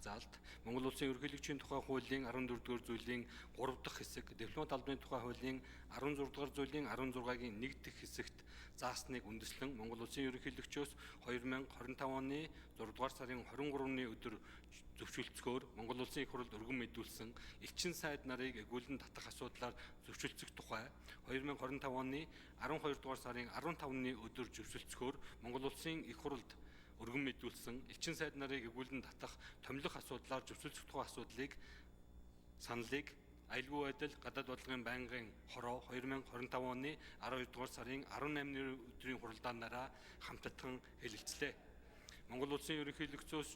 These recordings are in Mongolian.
Заалд Монгол Улсын ерөнхийлөгчийн тухай хуулийн 14-р зүйлийн 3 дахь хэсэг, дипломат албаны тухай хуулийн 16-р зүйлийн 16-гийн 1 дахь хэсэгт заасныг үндэслэн Монгол Улсын ерөнхийлөгчөөс 2025 оны 6-р сарын 23-ны өдөр зөвшөлдсгөөр Монгол Улсын их хурлд өргөн мэдүүлсэн элчин сайд нарыг эгүүлэн татах асуудлаар зөвшөлдсөх тухай 2025 оны 12 дугаар сарын 15-ны өдөр зөвшөлдсгөөр Монгол Улсын их хурлд өргөн мэдүүлсэн элчин сайд нарыг эгүүлэн татах томилох асуудлаар зөвшөлдсөх тухай асуудлыг саналыг аюулгүй байдал гадаад бодлогын байнгын хороо 2025 оны 12 дугаар сарын 18-ны өдрийн хуралдаанаараа хамтдхан хэлэлцлээ. Монгол Улсын ерөнхийлөгчөөс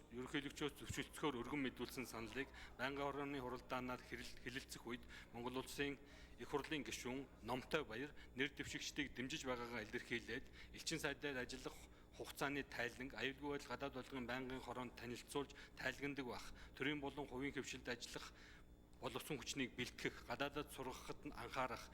зөвшөлдсөхөөр өргөн мэдүүлсэн саналыг байнгын хорооны хуралдаанаар хэлэлцэх үед Монгол Улсын их хурлын гишүүн Номтой Баяр нэр дэвшигчдийг дэмжиж байгаагаа илэрхийлээд элчин сайдаар ажиллах хугацааны тайланг аюулгүй байдал гадаад бодлогын байнгын хороонд танилцуулж тайлгнадаг байх. Төрийн болон хувийн хэвшилд ажиллах боловсон хүчнийг бэлтгэх, гадаадад сургахад нь анхаарах,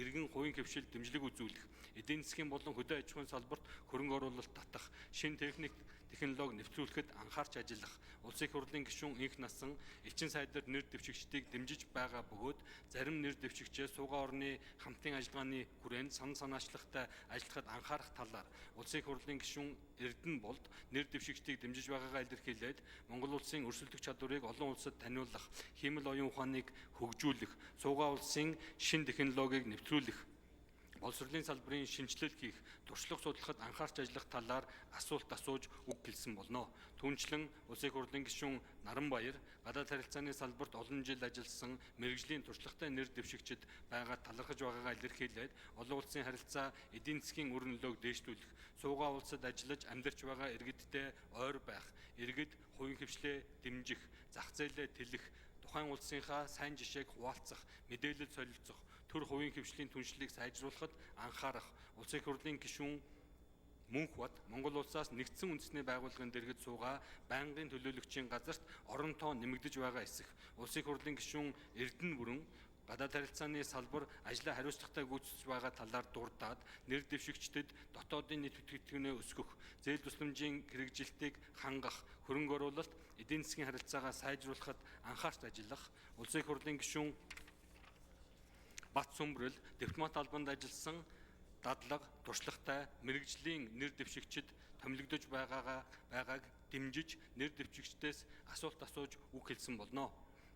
иргэн хувийн хэвшилд дэмжлэг үзүүлэх, эдийн засгийн болон хөдөө аж ахуйн салбарт хөрөнгө оруулалт татах, шинэ техник технологи нэвтрүүлэхэд анхаарч ажиллах, Улсын их хурлын гишүүн инх насан элчин сайдаар нэр дэвшигчдийг дэмжиж байгаа бөгөөд зарим нэр дэвшигчээ суугаа орны хамтын ажиллагааны хүрээнд санал санаачлагтай ажиллахад анхаарах талаар Улсын их хурлын гишүүн Эрдэнэ Болд нэр дэвшигчдийг дэмжиж байгаагаа илэрхийлээд Монгол улсын өрсөлдөх чадварыг олон улсад таниулах, хиймэл оюун ухааныг хөгжүүлэх, суугаа улсын шинэ технологиг нэвтрүүлэх, боловсролын салбарын шинэчлэл хийх, туршлага судлахад анхаарч ажиллах талаар асуулт асууж үг хэлсэн болно. Түүнчлэн Улсын их хурлын гишүүн Наранбаяр гадаад харилцааны салбарт олон жил ажилласан мэргэжлийн туршлагатай нэр дэвшигчид байгаа талархаж байгаагаа илэрхийлээд олон улсын харилцаа эдийн засгийн үр нөлөөг дээшлүүлэх, суугаа улсад ажиллаж амьдарч байгаа иргэдтэй ойр байх, иргэд хувийн хэвшлээ дэмжих, зах зээлээ тэлэх, тухайн улсынхаа сайн жишээг хуваалцах, мэдээлэл солилцох, төр хувийн хэвшлийн түншлэлийг сайжруулахад анхаарах, Улсын их хурлын гишүүн Мөнхбат Монгол улсаас нэгдсэн үндэсний байгууллагын дэргэд суугаа байнгын төлөөлөгчийн газарт орон тоо нэмэгдэж байгаа эсэх, Улсын их хурлын гишүүн Эрдэнэ бүрэн гадаад харилцааны салбар ажлаа хариуцлагатай гүйцэтгэж байгаа талаар дурдаад нэр дэвшигчдэд дотоодын нийт бүтээгдэхүүнээ өсгөх, зээл тусламжийн хэрэгжилтийг хангах, хөрөнгө оруулалт, эдийн засгийн харилцаагаа сайжруулахад анхаарч ажиллах, Улсын их хурлын гишүүн Бат Сүмбрэл дипломат албанд ажилласан дадлага, туршлагатай мэргэжлийн нэр дэвшигчид томилогдож байгааг дэмжиж нэр дэвшигчдээс асуулт асууж үг хэлсэн болно.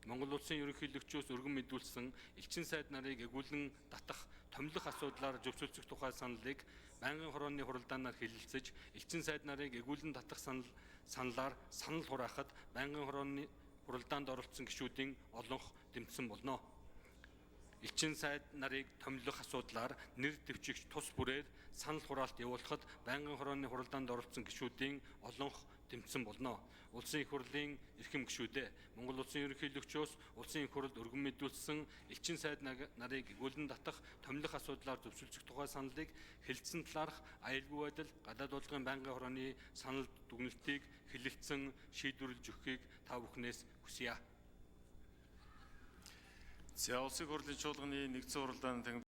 Монгол Улсын ерөнхийлөгчөөс өргөн мэдүүлсэн элчин сайд нарыг эгүүлэн татах, томилох асуудлаар зөвшөлдсөх тухай саналыг байнгын хорооны хуралдаанаар хэлэлцэж, элчин сайд нарыг эгүүлэн татах саналаар санал хураахад байнгын хорооны хуралдаанд оролцсон гишүүдийн олонх дэмжсэн болно. Элчин сайд нарыг томилох асуудлаар нэр дэвшигч тус бүрээр санал хураалт явуулахад байнгын хорооны хуралдаанд оролцсон гишүүдийн олонх дэмжсэн болно. Улсын их хурлын эрхэм гишүүдээ, Монгол Улсын ерөнхийлөгчөөс Улсын их хурлд өргөн мэдүүлсэн элчин сайд нарыг эгүүлэн татах, томилох асуудлаар зөвшөлдсөх тухай саналыг хэлэлцсэн талаарх аюулгүй байдал гадаад бодлогын байнгын хорооны санал дүгнэлтийг хэлэлцэн шийдвэрлэж өгөхийг та бүхнээс хүсье. За, Улсын их хурлын чуулганы нэгдсэн хуралдааны танхим